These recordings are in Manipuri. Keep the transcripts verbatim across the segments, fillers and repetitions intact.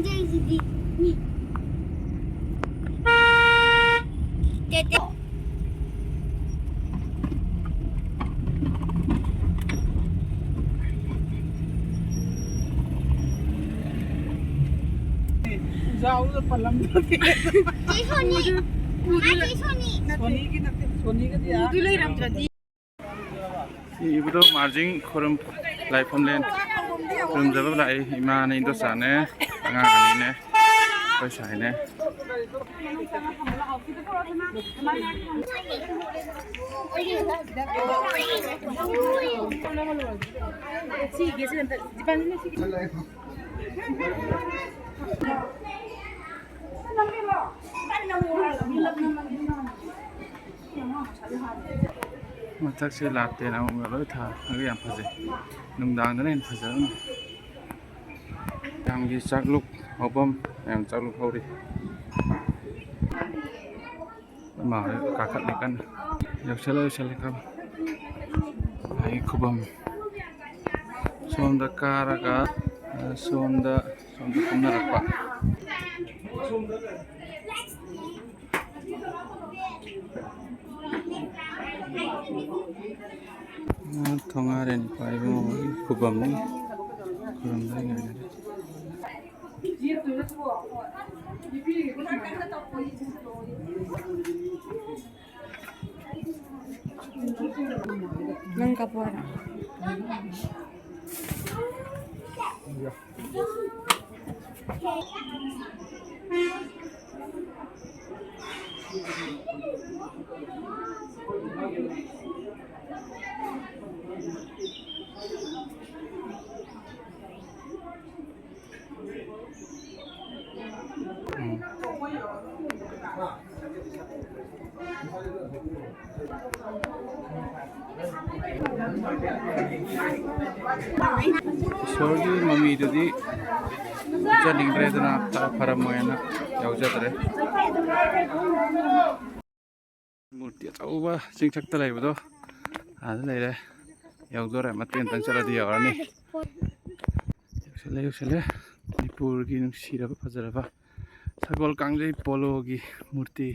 ꯁꯤꯗꯤ ꯃꯤ꯫ ꯇꯦ, ꯇꯦ꯫ ꯎꯖꯥꯎꯗ ꯄꯜꯂꯝꯗ꯭ꯔꯗꯤ꯫ ꯆꯦ ꯁꯣꯅꯤ꯫ ꯎꯗꯨ, ꯎꯗꯨ, ꯑꯥ, ꯆꯦ ꯁꯣꯅꯤ꯫ ꯁꯣꯅꯤꯒꯤ ꯅꯠꯇꯦ, ꯁꯣꯅꯤꯒꯗꯤ ꯑꯥ ꯎꯗꯨ ꯂꯩꯔꯝꯗ꯭ꯔꯗꯤ꯫ ꯁꯤ ꯏꯕꯗꯣ ꯃꯥꯔꯖꯤꯡ ꯈꯨꯔꯨꯝ ꯂꯥꯏꯐꯝꯂꯦꯟ ꯈꯨꯔꯨꯝꯖꯕ ꯂꯥꯛꯏ꯫ ꯏꯃꯥꯅꯦ, ꯏꯟꯗꯣꯆꯥꯅꯦ, ꯑꯉꯥꯡ ꯑꯅꯤꯅꯦ, ꯑꯩꯈꯣꯏ ꯁꯥꯏꯅꯦ꯫ ꯃꯊꯛꯁꯦ ꯂꯥꯇꯦꯟ ꯑꯃꯨꯛ ꯂꯣꯏ ꯊꯥꯔꯒ ꯌꯥꯝ ꯐꯖꯩ꯫ ꯅꯨꯡꯗꯥꯡꯗꯅ ꯍꯦꯟꯅ ꯐꯖꯔꯝꯅꯤ꯫ ꯃꯌꯥꯝꯒꯤ ꯆꯥꯛꯂꯨꯛ ꯍꯧꯐꯝ, ꯃꯌꯥꯝ ꯆꯥꯛꯂꯨꯛ ꯍꯧꯔꯤ꯫ ꯏꯃꯥ ꯍꯣꯏ ꯀꯥꯈꯠꯂꯤ ꯀꯟꯅ꯫ ꯌꯧꯁꯜꯂꯦ, ꯌꯧꯁꯜꯂꯦ ꯀꯟꯅ꯫ ꯂꯥꯏ ꯈꯨꯕꯝ꯫ ꯁꯣꯝꯗ ꯀꯥꯔꯒ, ꯑ, ꯁꯣꯝꯗ, ꯁꯣꯝꯗ ꯀꯨꯝꯅꯔꯛꯄ꯫ ꯑ, ꯊꯣꯉꯥꯔꯦꯟ ꯄꯥꯏꯕ ꯈꯨꯕꯝꯅꯤ꯫ ꯈꯨꯔꯨꯝꯕ ꯉꯥꯏꯅꯔꯦ꯫ ꯅꯪ ꯀꯥꯄꯣꯔꯥ? ꯎꯝ꯫ ꯏꯁꯣꯔꯒꯤ ꯃꯃꯤꯗꯨꯗꯤ ꯎꯠꯆꯅꯤꯡꯗ꯭ꯔꯦꯗꯅ, ꯐꯔꯝꯃꯣꯏꯅ ꯌꯥꯎꯖꯗ꯭ꯔꯦ꯫ ꯃꯨꯔꯇꯤ ꯑꯆꯧꯕ ꯆꯤꯡꯊꯛꯇ ꯂꯩꯕꯗꯣ ꯑꯥꯗ ꯂꯩꯔꯦ꯫ ꯌꯧꯗꯣꯔꯦ, ꯃꯇꯦꯛ ꯑꯃꯇꯪ ꯆꯠꯂꯗꯤ ꯌꯧꯔꯅꯤ꯫ ꯌꯧꯁꯜꯂꯦ, ꯌꯧꯁꯜꯂꯦ꯫ ꯃꯅꯤꯄꯨꯔꯒꯤ ꯅꯨꯡꯁꯤꯔꯕ ꯐꯖꯔꯕ ꯁꯒꯣꯜ ꯀꯥꯡꯖꯩ ꯄꯣꯂꯣꯒꯤ ꯃꯨꯔꯇꯤ,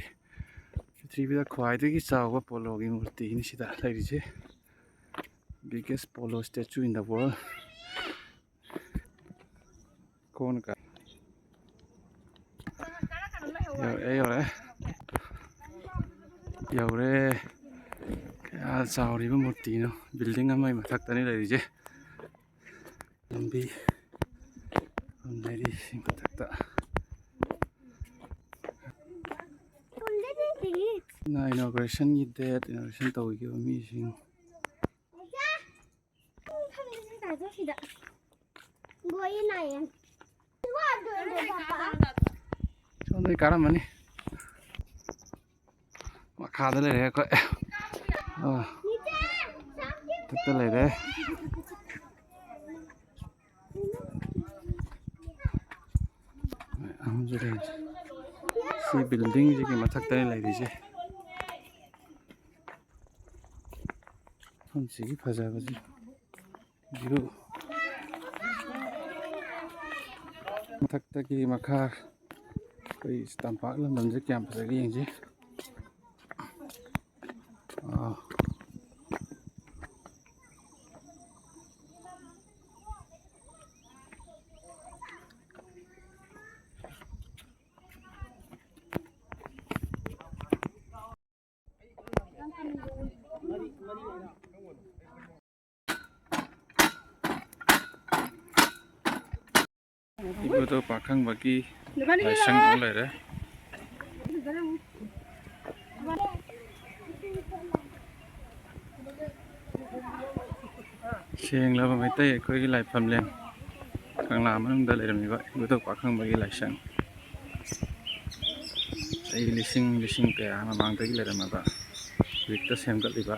ꯄ꯭ꯔꯤꯊꯤꯕꯤꯗ ꯈ꯭ꯋꯥꯏꯗꯒꯤ ꯆꯥꯎꯕ ꯄꯣꯂꯣꯒꯤ ꯃꯨꯔꯇꯤꯅꯤ ꯁꯤꯗ ꯂꯩꯔꯤꯁꯦ꯫ Biggest polo statue in the world. ꯀꯣꯟ ꯀ-, ꯌꯧꯔꯛꯑꯦ, ꯌꯧꯔꯛꯑꯦ꯫ ꯌꯧꯔꯦ꯫ ꯀꯌꯥ ꯆꯥꯎꯔꯤꯕ ꯃꯨꯔꯇꯤꯅꯣ꯫ Building ꯑꯃꯒꯤ ꯃꯊꯛꯇꯅꯤ ꯂꯩꯔꯤꯁꯦ꯫ ꯂꯝꯕꯤ ꯑꯃ ꯂꯩꯔꯤ ꯁꯤ ꯃꯊꯛꯇ꯫ ꯅ inauguration ꯒꯤ date, inauguration ꯇꯧꯈꯤꯕ ꯃꯤꯁꯤꯡ꯫ ꯁꯣꯝꯗꯒꯤ ꯀꯥꯔꯝꯃꯅꯤ꯫ ꯃꯈꯥꯗ ꯂꯩꯔꯦ ꯑꯩꯈꯣꯏ꯫ ꯑꯥ, ꯃꯊꯛꯇ ꯂꯩꯔꯦ꯫ ꯃꯌꯥꯝꯁꯨ ꯂꯩꯔꯦ꯫ ꯁꯤ building ꯁꯤꯒꯤ ꯃꯊꯛꯇꯅꯤ ꯂꯩꯔꯤꯁꯦ꯫ ꯃꯐꯝꯁꯤꯒꯤ ꯐꯖꯕꯁꯤ꯫ View ꯃꯊꯛꯇꯒꯤ ꯃꯈꯥ ꯑꯩꯈꯣꯏ ꯇꯝꯄꯥꯛ ꯂꯝꯗꯝꯁꯦ ꯀꯌꯥꯝ ꯐꯖꯒꯦ ꯌꯦꯡꯁꯤ꯫ ꯑꯥ꯫ ꯏꯕꯨꯙꯧ ꯄꯥꯈꯪꯕꯒꯤ ꯂꯥꯏꯁꯪ ꯑꯃ ꯂꯩꯔꯦ꯫ ꯁꯦꯡꯂꯕ ꯃꯩꯇꯩ ꯑꯩꯈꯣꯏꯒꯤ ꯂꯥꯏꯐꯝꯂꯦꯟ ꯀꯪꯂꯥ ꯃꯅꯨꯡꯗ ꯂꯩꯔꯝꯃꯤꯕ ꯏꯕꯨꯙꯧ ꯄꯥꯈꯪꯕꯒꯤ ꯂꯥꯏꯁꯪ꯫ ꯆꯍꯤ ꯂꯤꯁꯤꯡ, ꯂꯤꯁꯤꯡ ꯀꯌꯥ ꯃꯃꯥꯡꯗꯒꯤ ꯂꯩꯔꯝꯃꯕ, ꯍꯧꯖꯤꯛꯇ ꯁꯦꯝꯒꯠꯂꯤꯕ꯫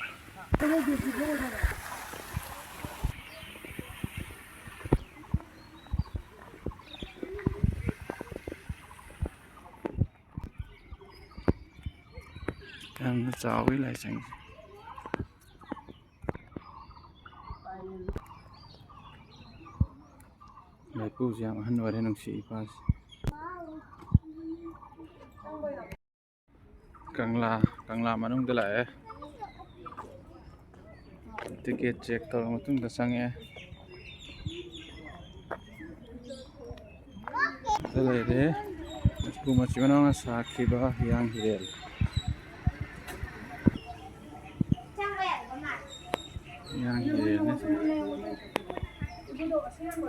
ꯌꯥꯝꯅ ꯆꯥꯎꯋꯤ ꯂꯥꯏꯁꯪꯁꯦ꯫ ꯂꯩꯄꯨꯁꯦ ꯌꯥꯝ ꯑꯍꯟ ꯑꯣꯏꯔꯦ, ꯅꯨꯡꯁꯤ ꯏꯄꯥꯁꯦ꯫ ꯀꯪꯂꯥ, ꯀꯪꯂꯥ ꯃꯅꯨꯡꯗ ꯂꯥꯛꯑꯦ꯫ ꯇꯤꯀꯦꯠ ꯆꯦꯛ ꯇꯧꯔ ꯃꯇꯨꯡꯗ ꯆꯪꯉꯛꯑꯦ꯫ ꯁꯤꯗ ꯂꯩꯔꯦ꯫ ꯃꯄꯨ ꯃꯆꯤꯟ ꯃꯅꯥꯎꯅ ꯁꯥꯈꯤꯕ ꯍꯤꯌꯥꯡ ꯍꯤꯔꯦꯜ꯫ ꯍꯤꯌꯥꯡ ꯍꯤꯔꯦꯜꯅꯦ ꯁꯤꯗ꯫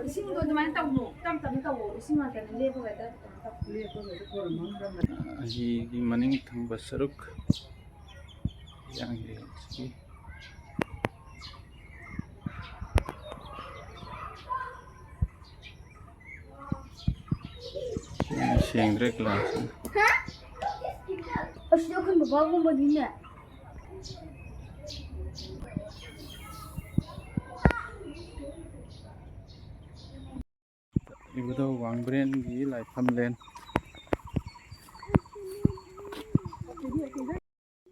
ꯏꯁꯤꯡꯗꯣ ꯑꯗꯨꯃꯥꯏꯅ ꯇꯧꯅꯨ, ꯇꯞ ꯇꯞꯅ ꯇꯧꯋꯣ꯫ ꯏꯁꯤꯡ ꯉꯥꯛꯇꯅꯤ ꯂꯦꯞꯄꯒ ꯍꯦꯛꯇ ꯇꯧꯅꯨ꯫ ꯑꯍꯤꯒꯤ ꯃꯅꯤꯡ ꯊꯪꯕ ꯁꯔꯨꯛ꯫ ꯍꯤꯌꯥꯡ ꯍꯤꯔꯦꯜꯁꯤꯒꯤ꯫ ꯁꯦꯡꯗ꯭ꯔꯦ ꯒ꯭ꯂꯥꯁꯁꯦ꯫ ꯑꯁꯤꯗ ꯑꯩꯈꯣꯏ ꯕꯕꯥꯒꯨꯝꯕꯅꯤꯅꯦ꯫ ꯏꯕꯨꯙꯧ ꯋꯥꯡꯕ꯭ꯔꯦꯟꯒꯤ ꯂꯥꯏꯐꯝꯂꯦꯟ꯫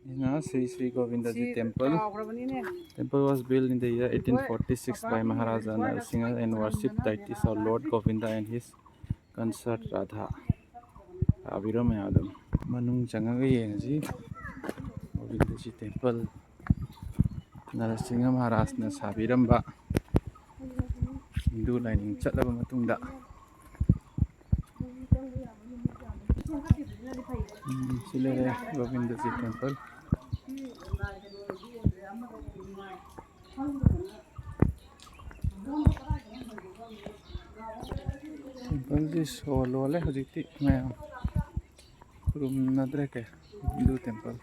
ꯁꯤꯅ ꯁ꯭ꯔꯤ ꯁ꯭ꯔꯤ ꯒꯣꯕꯤꯟꯗꯖꯤ ꯁꯤ temple. ꯀꯥꯎꯈ꯭ꯔꯕꯅꯤꯅꯦ꯫ Temple was built in the year eighteen forty-six by Maharaja Narasingha and worshipped deities of Lord Govinda and his consort Radha꯫ ꯁꯥꯕꯤꯔꯝꯃꯦ ꯑꯗꯨꯝ꯫ ꯃꯅꯨꯡ ꯆꯪꯉꯒ ꯌꯦꯡꯉꯁꯤ꯫ ꯒꯣꯕꯤꯟꯗꯖꯤ ꯇꯦꯝꯄꯜ꯫ ꯅꯔꯁꯤꯡꯍ ꯃꯍꯥꯔꯥꯖꯅ ꯁꯥꯕꯤꯔꯝꯕ ꯍꯤꯟꯗꯨ ꯂꯥꯏꯅꯤꯡ ꯆꯠꯂꯕ ꯃꯇꯨꯡꯗ꯫ ꯎꯝ, ꯁꯤ ꯂꯩꯔꯦ ꯒꯣꯕꯤꯟꯗꯖꯤ ꯇꯦꯝꯄꯜ꯫ ꯇꯦꯝꯄꯜꯁꯤ ꯁꯣ ꯂꯣꯜꯂꯦ ꯍꯧꯖꯤꯛꯇꯤ, ꯃꯌꯥꯝ ꯈꯨꯔꯨꯝꯅꯗ꯭ꯔꯦ ꯀꯌꯥ꯫ ꯍꯤꯟꯗꯨ ꯇꯦꯝꯄꯜ꯫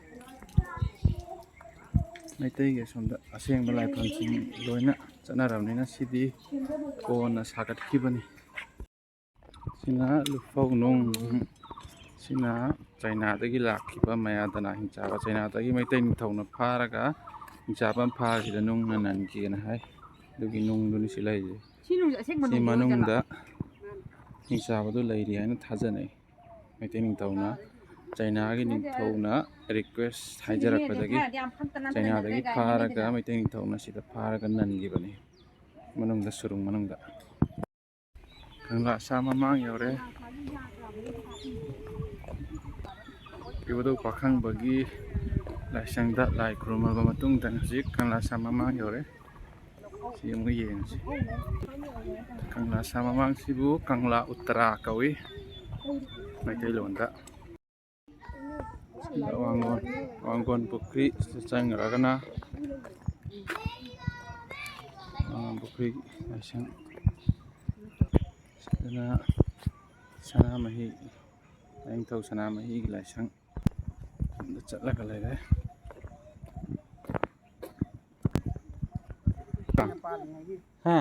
ꯃꯩꯇꯩꯒꯤ ꯑꯁꯣꯝꯗ ꯑꯁꯦꯡꯕ ꯂꯥꯏꯐꯝꯁꯤꯡ ꯂꯣꯏꯅ ꯆꯠꯅꯔꯕꯅꯤꯅ ꯁꯤꯗꯤ ꯀꯣꯟꯅ ꯁꯥꯒꯠꯈꯤꯕꯅꯤ꯫ ꯁꯤꯅ ꯂꯨꯐꯧ ꯅꯨꯡ꯫ ꯁꯤꯅ ꯆꯩꯅꯥꯗꯒꯤ ꯂꯥꯛꯈꯤꯕ ꯃꯌꯥꯗꯅ ꯍꯤꯡꯆꯥꯕ꯫ ꯆꯩꯅꯥꯗꯒꯤ ꯃꯩꯇꯩ ꯅꯤꯡꯊꯧꯅ ꯐꯥꯔꯒ ꯍꯤꯡꯆꯥꯕ ꯑꯃ ꯐꯥꯈꯤꯗ ꯅꯨꯡꯅ ꯅꯟꯈꯤꯑꯅ ꯍꯥꯏ꯫ ꯑꯗꯨꯒꯤ ꯅꯨꯡꯗꯨꯅꯤ ꯁꯤ ꯂꯩꯔꯤꯁꯦ꯫ ꯁꯤ ꯅꯨꯡꯁꯦ ꯑꯁꯦꯡꯕ ꯁꯤ ꯅꯨꯡꯗꯤ ꯑꯣꯏꯖꯥꯠꯂꯣ? ꯃꯅꯨꯡꯗ ꯍꯤꯡꯆꯥꯕꯗꯨ ꯂꯩꯔꯤ ꯍꯥꯏꯅ ꯊꯥꯖꯅꯩ꯫ ꯃꯩꯇꯩ ꯅꯤꯡꯊꯧꯅ ꯆꯩꯅꯥꯒꯤ ꯅꯠꯇꯦ, ꯅꯤꯡꯊꯧꯅ ꯔꯤꯀ꯭ꯋꯦꯁ ꯁꯤꯗꯤ ꯃꯤꯅꯗꯤ ꯍꯥꯏꯖꯔꯛꯄꯗꯒꯤ ꯈꯔꯗꯤ ꯌꯥꯝ ꯐꯠꯇꯅ ꯆꯩꯅꯥꯗꯒꯤ ꯂꯩꯅꯗ꯭ꯔꯦ ꯀꯥꯏꯅ ꯐꯥꯔꯒ ꯃꯤꯅꯗꯤ꯫ ꯃꯩꯇꯩ ꯅꯤꯡꯊꯧꯅ ꯁꯤꯗ ꯐꯥꯔꯒ ꯅꯟꯈꯤꯕꯅꯤ ꯃꯅꯨꯡꯗ, ꯁꯨꯔꯨꯡ ꯃꯅꯨꯡꯗ꯫ ꯀꯪꯂꯥ ꯁꯥ ꯃꯃꯥꯡ ꯌꯧꯔꯦ꯫ ꯏꯕꯨꯙꯧ ꯄꯥꯈꯪꯕꯒꯤ ꯂꯥꯏꯁꯪꯗ ꯂꯥꯏ ꯈꯨꯔꯨꯝꯃꯕ ꯃꯇꯨꯡꯗ ꯍꯧꯖꯤꯛ ꯀꯪꯂꯥ ꯁꯥ ꯃꯃꯥꯡ ꯌꯧꯔꯦ꯫ ꯁꯤ ꯑꯃꯨꯛ ꯌꯦꯡꯁꯤ꯫ ꯀꯪꯂꯥ ꯁꯥ ꯃꯃꯥꯡꯁꯤꯕꯨ ꯀꯪꯂꯥ ꯎꯠꯇꯔꯥ ꯀꯧꯏ ꯃꯩꯇꯩꯂꯣꯟꯗ꯫ ꯁꯤꯗ ꯋꯥꯡꯒꯣꯟ, ꯋꯥꯡꯒꯣꯟ ꯄꯨꯈ꯭ꯔꯤ ꯁꯤꯗ ꯆꯪꯈ꯭ꯔꯒꯅ ꯋꯥꯡꯒꯣꯟ ꯄꯨꯈ꯭ꯔꯤ ꯂꯥꯏꯁꯪ꯫ ꯁꯤꯗꯅ ꯁꯅꯥꯃꯍꯤ, ꯂꯥꯏꯅꯤꯡꯊꯧ ꯁꯅꯥꯃꯍꯤꯒꯤ ꯂꯥꯏꯁꯪ꯫ ꯑꯗ ꯆꯠꯂꯒ ꯂꯩꯔꯦ꯫ ꯍꯥ?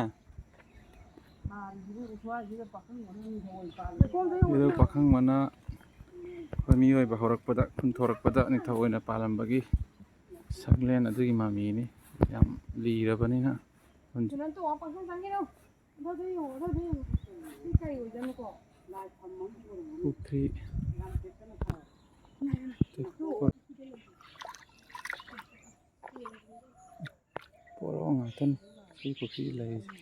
ꯁꯤꯗ ꯄꯥꯈꯪꯕꯅ ꯑꯩꯈꯣꯏ ꯃꯤꯑꯣꯏꯕ ꯍꯧꯔꯛꯄꯗ, ꯈꯨꯟ ꯊꯣꯔꯛꯄꯗ ꯅꯤꯡꯊꯧ ꯑꯣꯏꯅ ꯄꯥꯜꯂꯝꯕꯒꯤ ꯁꯛꯂꯦꯟ ꯑꯗꯨꯒꯤ ꯃꯃꯤꯅꯤ꯫ ꯌꯥꯝ ꯂꯤꯔꯕꯅꯤꯅ꯫ ꯄꯨꯈ꯭ꯔꯤ꯫ ꯄꯣꯔꯣ ꯉꯥꯛꯇꯅꯤ ꯁꯤ ꯄꯨꯈ꯭ꯔꯤ ꯂꯩꯔꯤꯁꯦ꯫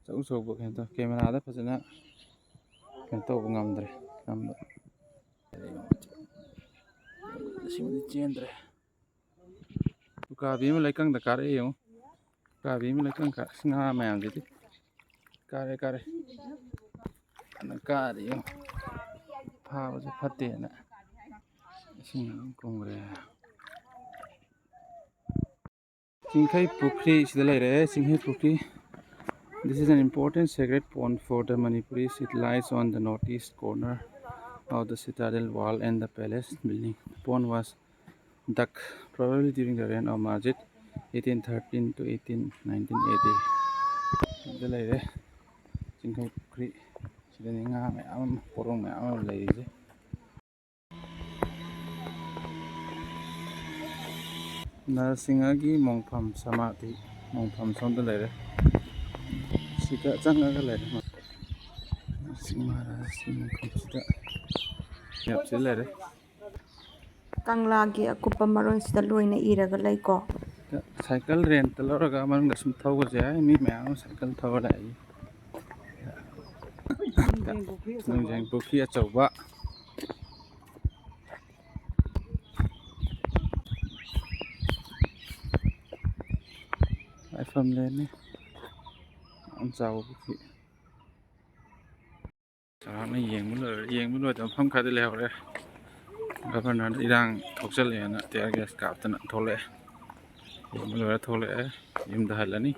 ꯑꯆꯧ ꯑꯆꯧꯕ ꯀꯩꯅꯣ ꯇꯧ-, ꯀꯦꯃꯦꯔꯥꯗ ꯐꯖꯅ ꯀꯩꯅꯣ ꯇꯧꯕ ꯉꯝꯗ꯭ꯔꯦ, ꯉꯝꯕ꯫ ꯁꯤꯃꯗꯤ ꯆꯦꯟꯗ꯭ꯔꯦ꯫ ꯎꯀꯥꯕꯤ ꯑꯃ ꯂꯩꯀꯪꯗ ꯀꯥꯔꯛꯑꯦ ꯌꯦꯡꯉꯨ꯫ ꯎꯀꯥꯕꯤ ꯑꯃ ꯂꯩꯀꯪ ꯀꯥ-, ꯑꯁ, ꯉꯥ ꯃꯌꯥꯝꯁꯤꯗꯤ ꯀꯥꯔꯦ, ꯀꯥꯔꯦ꯫ ꯀꯟꯅ ꯀꯥꯔꯤ ꯌꯦꯡꯉꯨ꯫ ꯐꯥꯕꯁꯨ ꯐꯠꯇꯦꯅ ꯏꯁꯤꯡ ꯑꯗꯨꯝ ꯀꯨꯝꯈ꯭ꯔꯦ꯫ ꯆꯤꯡꯈꯩ ꯄꯨꯈ꯭ꯔꯤ ꯁꯤꯗ ꯂꯩꯔꯦ, ꯆꯤꯡꯈꯩ ꯄꯨꯈ꯭ꯔꯤ꯫ This is an important sacred pond for the Manipuris. It lies on the northeast corner of the citadel wall and the palace building. The pond was dug probably during the reign of Majid, eighteen thirteen to eighteen nineteen A D. ꯁꯤꯗ ꯂꯩꯔꯦ ꯆꯤꯡꯈꯩ ꯄꯨꯈ꯭ꯔꯤ꯫ ꯁꯤꯗꯅꯤ ꯉꯥ ꯃꯌꯥꯝ ꯑꯃ, ꯄꯣꯔꯣꯡ ꯃꯌꯥꯝ ꯑꯃ ꯂꯩꯔꯤꯁꯦ꯫ ꯅꯔꯁꯤꯡꯍꯒꯤ ꯃꯣꯡꯐꯝ ꯁꯃꯥꯙꯤ, ꯃꯣꯡꯐꯝ ꯁꯣꯝꯗ ꯂꯩꯔꯦ꯫ ꯁꯤꯗ ꯆꯪꯉꯒ ꯂꯩꯔꯦ꯫ ꯅꯔꯁꯤꯡꯍ ꯃꯍꯥꯔꯥꯖꯀꯤ ꯃꯣꯡꯐꯝꯁꯤꯗ ꯌꯥꯝꯁꯤꯗ ꯂꯩꯔꯦ꯫ ꯀꯪꯂꯥꯒꯤ ꯑꯀꯨꯞꯄ ꯃꯔꯣꯜꯁꯤꯗ ꯂꯣꯏꯅ ꯏꯔꯒ ꯂꯩꯀꯣ꯫ ꯁꯥꯏꯀꯜ ꯔꯦꯟꯇ ꯂꯧꯔꯒ ꯃꯅꯨꯡꯗ ꯁꯨꯝ ꯊꯧꯕꯁꯨ ꯌꯥꯏ꯫ ꯃꯤ ꯃꯌꯥꯝ ꯑꯃ ꯁꯥꯏꯀꯜ ꯊꯧꯔ ꯂꯥꯛꯏ꯫ ꯅꯣꯡꯖꯦꯡ ꯄꯨꯈ꯭ꯔꯤ ꯑꯆꯧꯕ꯫ ꯂꯥꯏꯐꯝ ꯂꯦꯟꯅꯤ꯫ ꯌꯥꯝ ꯆꯥꯎꯕ ꯄꯨꯈ꯭ꯔꯤ꯫ ꯆꯥꯎꯔꯥꯛꯅ ꯌꯦꯡꯕ ꯂꯣꯏꯔꯦ꯫ ꯌꯦꯡꯕ ꯂꯣꯏꯗꯕ ꯃꯐꯝ ꯈꯔꯗꯤ ꯂꯩꯍꯧꯔꯦ꯫ ꯒꯕꯔꯅꯔꯗ ꯏꯔꯥꯡ ꯊꯣꯛꯆꯜꯂꯛꯑꯦꯅ ꯇꯤꯌꯔ ꯒ꯭ꯌꯥꯁ ꯀꯥꯞꯇꯅ ꯊꯣꯛꯂꯛꯑꯦ꯫ ꯌꯦꯡꯕ ꯂꯣꯏꯔ ꯊꯣꯛꯂꯛꯑꯦ꯫ ꯌꯨꯝꯗ ꯍꯜꯂꯅꯤ꯫